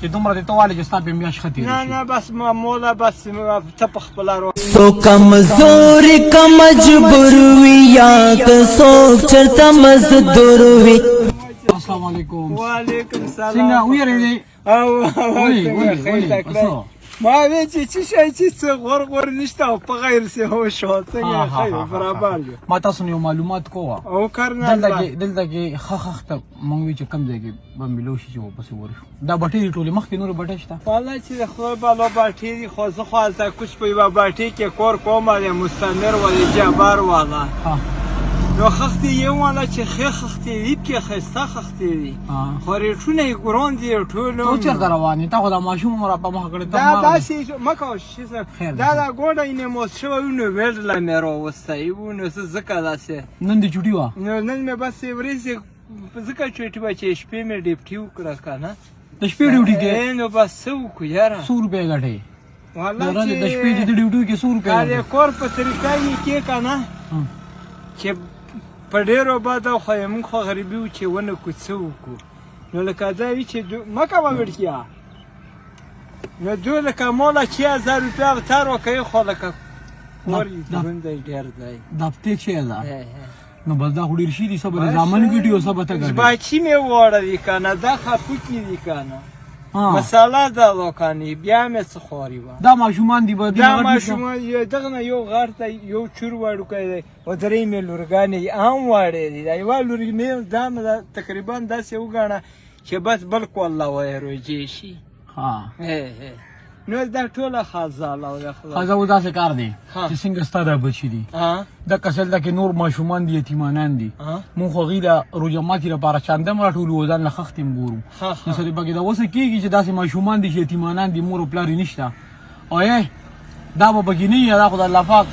چې دومره دې ته والې چې ستا پې میاشت ښه تېره نه شي. نه، بس مولا، بس ته په خپله رو سو کمزور که مجبور وي یا که څوک چرته مزدور وي. السلام علیکم. وعلیکم سلام. څنګه ویرې؟ او ولې ولې ولې؟ ما وی چې څه شی چې څه غور غور نشته او په غیر سه هو شو. څنګه خیر برابر یو؟ ما تاسو نه معلومات کوه او کار نه. دلته کې خ خ ته مونږ وی چې کم ځای کې به ملو شي چې واپس ورشو. دا بټې دي ټولې، مخکې نور بټې شته؟ والله چې د خدای بالو بټې دي، خو زه خو هلته کوچ په یوه بټې کې کور کوم، د مستمر ولې جبار والا. نو خښتې یې والا چې ښې خښتې دي پکې، ښایسته خښتې دي، خو ریټونه یې ګران دي ټول. ته چېرته روان یې؟ تا خو دا ماشوم هم را په مخه کړی. دا داسې مه کوه دا دا ګوډه یې موس شوی و، نو ویډ له مې راوستی و، نو زه ځکه داسې. نن دې چوټي وه؟ نو نن مې بس ورځې ځکه چوټي وه چې شپې مې ډیپټي وکړه که نه. د شپې ډیوټي کې نو بس څه وکړو یاره؟ څو روپۍ ګټې؟ والله چې د شپې د ډیوټي کې څو روپۍ؟ د کور په طریقه یې کې که نه چې په ډېرو بده، خو یې موږ خو غریبي وو چې ونه کو څه وکړو. نو لکه دا وي چې مه کوه وړکیا. نو دوی لکه مولا چې 1000 روپیا تار وکوي، خو لکه کور یې دروند دی، ډېر دی. د هفتې 6000؟ نو بس دا خو ډېر شي دي. څه به د زامن ګټي او څه به ته ګټې؟ بچي مې واړه دي که نه، دا خپوکي دي که نه، مساله ده دوکانې بیا مې څه خوري وه. دا ماشومان دي؟ به دا ماشومان دغه نه یو غټ دی، یو چور وړوکی دی، او درې مې لورګانې هم واړې دي. دا یوه لور مې دا مې تقریبا داسې وګڼه چې بس بل کول له وایي روجې شي. ها، نو دا ټوله خزاله او د خدای خزه. داسې کار دی چې څنګه ستا دا بچي دي، د کسل کې نور ماشومان دي، یتیمانان دي، مونږ خو هغوی له روژه ماتي لپاره چانده هم راټولو، ځان له خښتې هم ګورو. نو څه دې پکې د اوسه کېږي چې داسې ماشومان دي چې یتیمانان دي، مور او پلار یې نشته، او دا به پکې نه وي. دا خو د الله پاک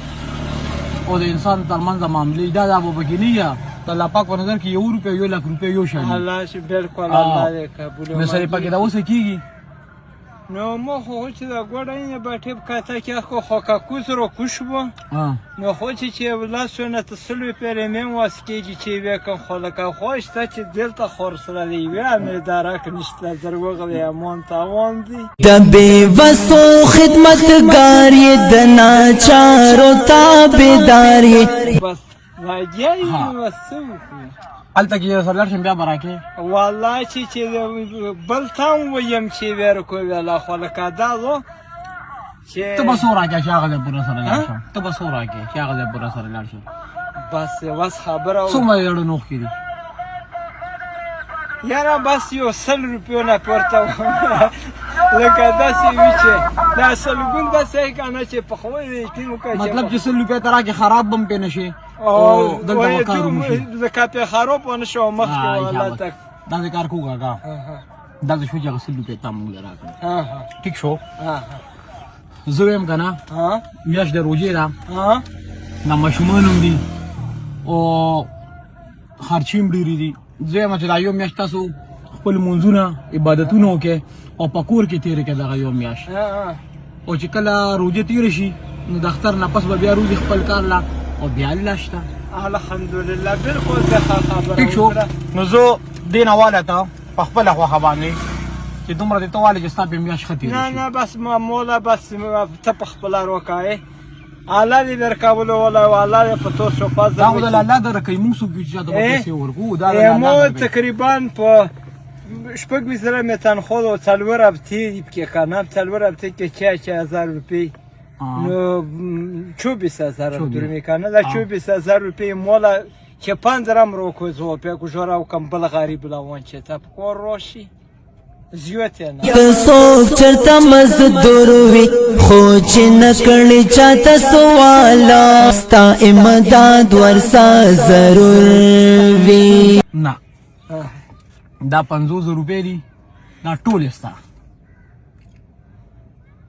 او د انسان ترمنځ معاملې، دا به پکې نه وي. د الله پاک په نظر کې یو روپۍ یو لک روپۍ یو شان. الله شي، بالکل، الله دې قبول. نو سره پکې دا اوسه کېږي. نو مو خو چې دا ګوډه یې بټې کاته کې خو که کوز رو کوش وو، نو خو چې لاسونه ته سلو پیرې مې واس کېږي چې وې کوم، خو لکه خوش ته چې دلته خور سره دی ویا مې درک نشته، دروغ دی، امون تاوان دی. د بې وسو خدمتګار یې، د ناچارو تابعدار یې. بس لګیا یې، بس څه وکړو؟ هلته کې سره لاړ شم بیا به راکې. والله چې بل ته هم ویم چې ورکو ویلا، خو لکه دا و چې ته به څو راکې چې هغه ځای پورې سره لاړ شم؟ ته به څو راکې چې هغه ځای پورې سره لاړ شم؟ بس وس خبره. څومره یړو نوښکې دي؟ یاره بس یو 100 روپیو نه پورته، لکه داسې وي چې دا سلګون داسې که نه چې په خپل یقین وکړه. مطلب چې 100 روپۍ ته راکې، خراب به هم پرې نه شي او دلته به کار وشي. لکه پې خراب ونه شو مخکې والله تک. داسې کار کوو کاکا، داسې شو چې هغه 100 روپۍ تا موږ له راکړه. ټیک شو، زه وایم که نه میاشت د روژې ده، دا ماشومان هم دي او خرچې هم ډېرې دي. زه وایم چې دا یو میاشت تاسو خپل لمونځونه عبادتونه وکړئ او په کور کې تېرې کړئ دغه یو میاشت، او چې کله روژه تېره شي نو د اختر نه پس به بیا روزي خپل کار لا او بیا الله شته. الحمدلله، بالکل د خبره. ټیک شو، نو زه دې نه واله ته په خپله خوښه باندې چې دومره دې ته والې چې ستا پې میاشت ښه تېره نه شي. نه، بس مولا، بس ته په خپله روکایې، الله دې درکولو ولا، الله دې په تو شو فضل. دا خو د الله درکوي، موږ څوک یو چې چاته به پیسې ورکړو؟ دا د الله مو درکوي. تقریبا په 26 زره مې تنخوا ده، څلور هفتې دي پکې که نه، څلور هفتې کې 6000 روپۍ، نو 24,000 درمې که نه، دا 24,000 روپۍ مولا چې پنځه هم روکو زه پې ګوزاره وکړم بل غریب له وان چې ته په کور راشي زیات نه. که څوک چرته مزدور وي خو چې نه کړي چاته سوالا، ستا امداد ورسا ضرور وي. نه، دا 50 روپۍ دي، دا ټولې ستا.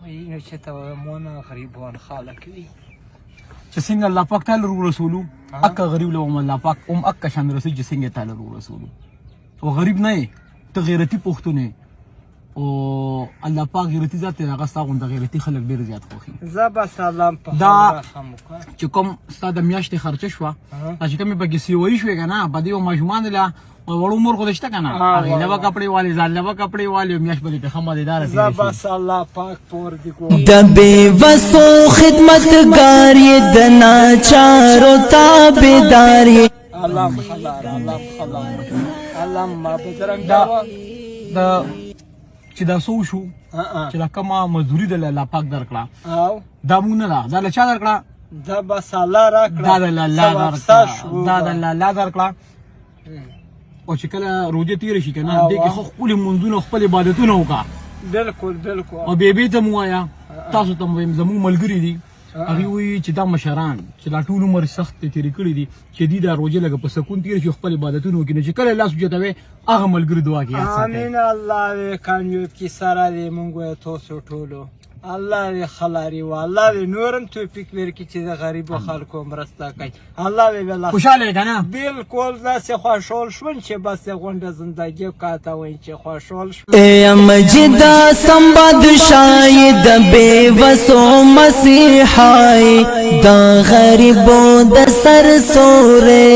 وایي نو چې ته مونه غریبان خلک وي چې څنګه الله پاک تعالی ورسولو، اکه غریب له هم الله پاک هم اکه شان رسي چې څنګه تعالی ورسولو. او غریب نه یې ته، غیرتی پښتون یې، او الله پاک غیرتی ذات دی، هغه ستا غونته غیرتی خلک ډېر زیات خوښي. زه به سلام په دا خبره خم وکړه. چې کوم ستا د میاشتې خرچه شوه، دا چې کومې پکې سیوي شوې که نه، په دې ماشومان له وړو مور خو دشته کنه، هغه له کپڑے والے، ځان له کپڑے والے، میاش بلې په خمه دي دار. بس الله پاک پور دي کو. د بے وسو خدمتګار یې، د ناچارو تابعدار یې. الله مخلار، الله مخلار، الله ما بدرنګ. دا د چې دا سو شو چې دا کومه مزدوري د الله پاک درکړه، او دا مونږ نه ده، دا له چا درکړه؟ دا بس الله راکړه. دا د الله درکړه، دا د الله درکړه. او چې کله روزه تیر شي کنه، دې کې خو خپل منځونه، خپل عبادتونه وکا. بالکل بالکل. او بیبي ته مو وایا، تاسو ته مو زموږ ملګری دي، هغه وی چې دا مشران چې دا ټول عمر سخت تیر کړی دي، چې دی دا روزه لګ په سکون تیر شي، خپل عبادتونه وکړي، چې کله لاس وچتوي هغه ملګری دعا کوي. امين. الله دې کامیاب کی، سره دې مونږ تاسو ټولو الله دې خلاري و، الله دې نورم توفیق ورکړي چې د غریبو خلکو مرسته کوي. الله دې ولا خوشاله کنه؟ بالکل، داسې خوشحال شوم چې بس غونډه زندګي کاته وین چې خوشحال شوم. اے مجد سمبد شاید بے وسو مسیحای، د غریبو د سر سورې.